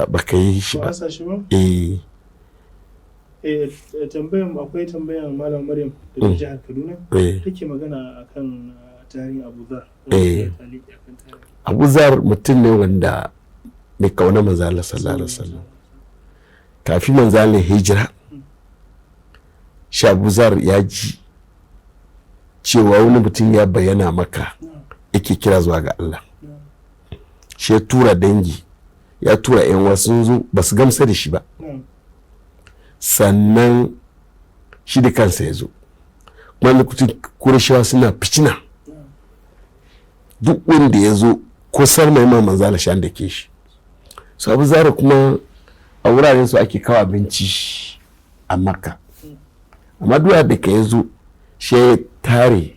Baka yi shi Ba ba. a sa shi ba? Eh. Eh, tambayan, akwai tambayan Malam Maryam daga jihar Kaduna. Take magana akan tarihin Abu Dhar. Taliki akan tarihin. Abu Zar mutum ne wanda mai kauna manzo Allah sallallahu alaihi wasallam. Kafin manzo Allah ya hijira, shi Abu Zar ya ji cewa wani mutum ya bayyana maka yake kira zuwa ga Allah. Shi ya tura dangi, ya tura yan wasu, sun zo ba su gamsa da shi ba. Sannan shi da kansa ya zo. Kuma lokacin Kurashawa suna fitina, duk wanda ya zo ko mai ma manzo Allah shan da ke shi. Su Abu Zara kuma a wuraren su ake kawo abinci a Makka, amma duk da ka ya zo shi ya tare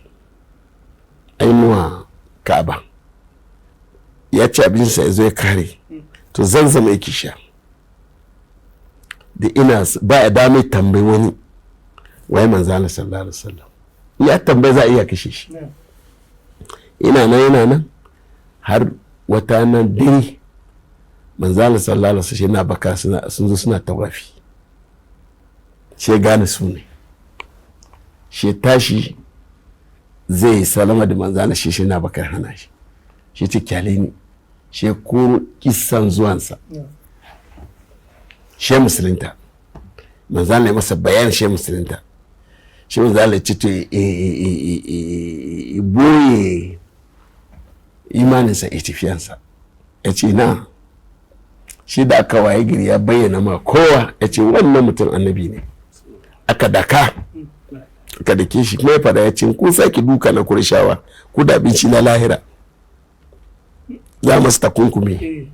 ainuwa Ka'aba, ya ci abincinsa, ya zo ya kare, to Zanzama yake sha. Da ina ba ya dame tambayi wani waye manzo Allah sallallahu alaihi wasallam. Ya tambayi, za a iya kashe shi. Ina nan, yana nan, har wata nan dare manzo Allah sallallahu alaihi wasallam yana baka suna sun zo suna tawafi, shi gane su ne. Shi tashi zai salama da manzo Allah, shi na bakar hana shi. Shi ce, "Kyale ni." Shi koro kisan zuwansa. Shi musulunta. Manzo Allah ya masa bayan shi musulunta. Shi manzo Allah ya ce to boye imaninsa ya tafiyansa. Ya ce na shi da aka waye gari ya bayyana ma kowa, ya ce wannan mutum annabi ne. Aka daka, aka dake shi. Kuma ya fada, ya ce, "Kun sake duka na Kurshawa, ku da abinci na lahira za masu takunkumi."